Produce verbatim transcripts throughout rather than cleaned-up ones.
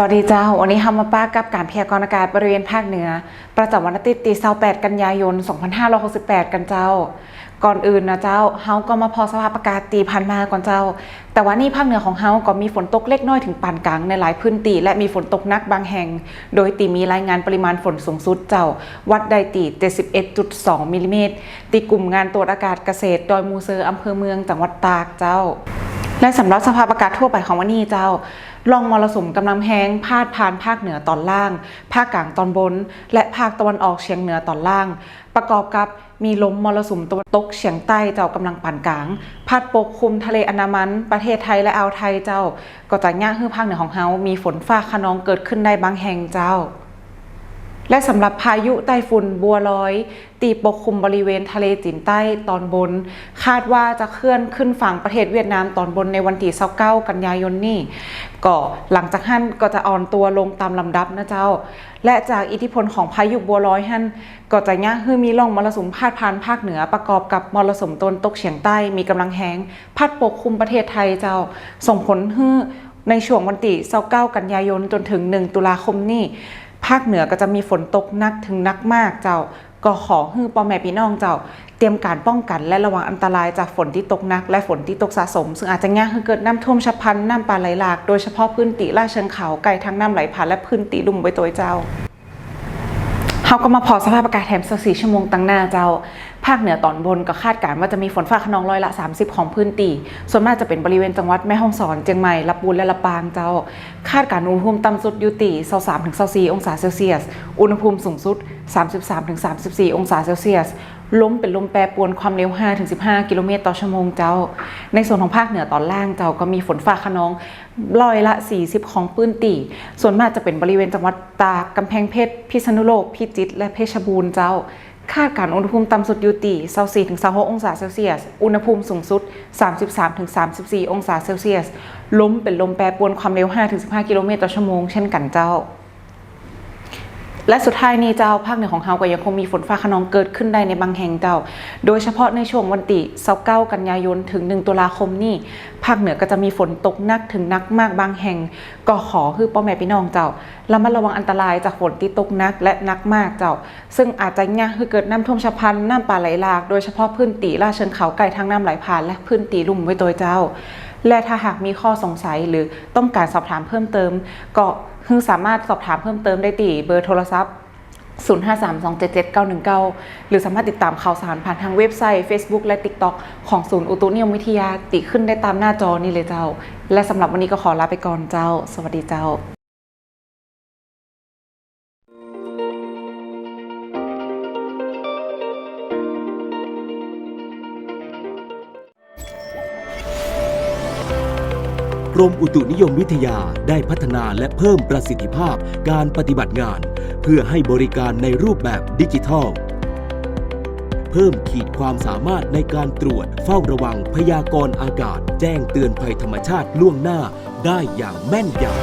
สวัสดีเจ้า วันนี้เฮามาปะกับก๋านพยากรณ์อากาศบริเวณภาคเหนือ ประจ๋ำวันอาทิตย์ตี้ซาวแปด กันยายน สองพันห้าร้อยหกสิบแปด กั๋นเจ้า ก่อนอื่นนะเจ้า เฮาก็มาผ่อสภาพอากาศตี้ผ่านมาก่อนเจ้า แต่วานี้ภาคเหนือของเฮาก็มีฝนตกเล็กน้อยเถิงปานก๋างในหลายพื้นตี้ และมีฝนตกหนักบางแห่ง โดยตี้มีรายงานปริมาณฝนสูงสุดเจ้า วัดได้ตี้ เจ็ดสิบเอ็ดจุดสอง มิลลิเมตร ตี้กลุ่มงานตรวจอากาศเกษตรดอยมูเซอ อำเภอเมือง จังหวัดตากเจ้า และสำหรับสภาพอากาศทั่วไปของวันนี้เจ้า ร่องมรสุมก๋ำลังแฮง พาดผ่านภาคเหนือต๋อนล่าง ภาคก๋างต๋อนบน และภาคตะวันออกเฉียงเหนือต๋อนล่าง ประกอบกับมีลมมรสุมตะวันตกเฉียงใต้เจ้า ก๋ำลังปานก๋าง พัดปกคลุมทะเลอันดามัน ประเทศไทยและอ่าวไทยเจ้า ก็จะเยียะหื้อภาคเหนือของเฮามีฝนฟ้าคะนองเกิดขึ้นได้บางแห่งเจ้า และสำหรับพายุไต้ฝุ่นบัวลอย ตี้ปกคลุมบริเวณทะเลจีนใต้ต๋อนบน คาดว่าจะเคลื่อนขึ้นฝั่งประเทศเวียดนามต๋อนบนในวันตี้ซาวเก้า กันยายนนี้ ก็หลังจากหั้นก็จะอ่อนตั๋วลงต๋ามลำดับนะเจ้า และจากอิทธิพลของพายุบัวลอยหั้น ก็จะเยียะหื้อมีร่องมรสุมพาดผ่านภาคเหนือ ประกอบกับมรสุมตะวันตกเฉียงใต้มีก๋ำลังแฮง พัดปกคลุมประเทศไทยเจ้า ส่งผลหื้อในช่วงวันตี้ซาวเก้า กันยายน จนเถิง หนึ่ง ตุลาคมนี้ ภาคเหนือก็จะมีฝนตกหนักเถิงหนักมากเจ้า ก็ขอหื้อป้อแม่ปี้น้องเจ้า เตรียมก๋านป้องกั๋นและระวังอันตรายจากฝนตี้ตกหนักและฝนตี้ตกสะสม ซึ่งอาจจะเยียะหื้อเกิดน้ำท่วมฉับพลัน น้ำป่าไหลหลาก โดยเฉพาะพื้นตี้ลาดเชิงเขาใก้ทางน้ำไหลผ่านและพื้นตี้ลุ่มไว้ตวยเจ้า เฮาก็มาผ่อสภาพอากาศแถมซาวสี่ชั่วโมงตังหน้าเจ้า ภาคเหนือต๋อนบนก็คาดก๋านว่าจะมีฝนฟ้าคะนองร้อยละสามสิบของพื้นตี้ ส่วนมากจะเป๋นบริเวณจังหวัดแม่ฮ่องสอน เจียงใหม่ ลำปูน และลำปางเจ้า คาดก๋านอุณหภูมิต่ำสุดอยู่ตี้ซาวสามถึงซาวสี่องศาเซลเซียส อุณหภูมิสูงสุดสามสิบสามถึงสามสิบสี่องศาเซลเซียส ลมเป๋นลมแปรปรวนความเร็วห้าถึงสิบห้ากิโลเมตรต่อชั่วโมงเจ้า ในส่วนของภาคเหนือต๋อนล่างเจ้าก็มีฝนฟ้าคะนองร้อยละสี่สิบของพื้นตี้ ส่วนมากจะเป๋นบริเวณจังหวัดตาก กำแพงเพชร พิษณุโลก พิจิตร และเพชรบูรณ์เจ้า คาดก๋านอุณหภูมิต่ำสุดอยู่ตี้ซาวสี่ถึงซาวหกองศาเซลเซียส อุณหภูมิสูงสุดสามสิบสามถึงสามสิบสี่องศาเซลเซียส ลมเป๋นลมแปรปรวนความเร็วห้าถึงสิบห้ากิโลเมตรต่อชั่วโมงเช่นกั๋นเจ้า และสุดท้ายนี้เจ้า ภาคเหนือของเฮาก็ยังคงมีฝนฟ้าคะนองเกิดขึ้นได้ในบางแห่งเจ้า โดยเฉพาะในช่วงวันตี้ซาวเก้า กันยายน เถิง หนึ่ง ตุลาคมนี้ ภาคเหนือก็จะมีฝนตกหนักเถิงหนักมากบางแห่ง ก็ขอหื้อป้อแม่ปี้น้องเจ้า ระมัดระวังอันตรายจากฝนตี้ตกหนักและหนักมากเจ้า ซึ่งอาจจะเยียะหื้อเกิดน้ำท่วมฉับพลัน น้ำป่าไหลหลาก โดยเฉพาะพื้นตี้ลาดเชิงเขาใก้ทางน้ำไหลผ่านและพื้นตี้ลุ่มไว้ตวยเจ้า และถ้าหากมีข้อสงสัยหรือต้องก๋านสอบถามเพิ่มเติม ก็หื้อสามารถสอบถามเพิ่มเติมได้ตี้เบอร์โทรศัพท์ ศูนย์ห้าสามสองเจ็ดเจ็ดเก้าหนึ่งเก้า หรือสามารถติดต๋ามข่าวสารผ่านทางเว็บไซต์ เฟซบุ๊ก และติ๊กต็อก ของศูนย์อุตุนิยมวิทยาตี้ขึ้นได้ต๋ามหน้าจอนี้เลยเจ้า และสำหรับวันนี้ก็ขอลาไปก่อนเจ้า สวัสดีเจ้า กรมอุตุนิยมวิทยาได้พัฒนาและเพิ่มประสิทธิภาพการปฏิบัติงาน เพื่อให้บริการในรูปแบบดิจิทัล เพิ่มขีดความสามารถในการตรวจเฝ้าระวังพยากรณ์อากาศ แจ้งเตือนภัยธรรมชาติล่วงหน้า ได้อย่างแม่นยำ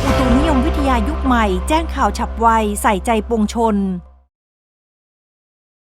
อุตุนิยมวิทยายุคใหม่ แจ้งข่าวฉับไว ใส่ใจปวงชน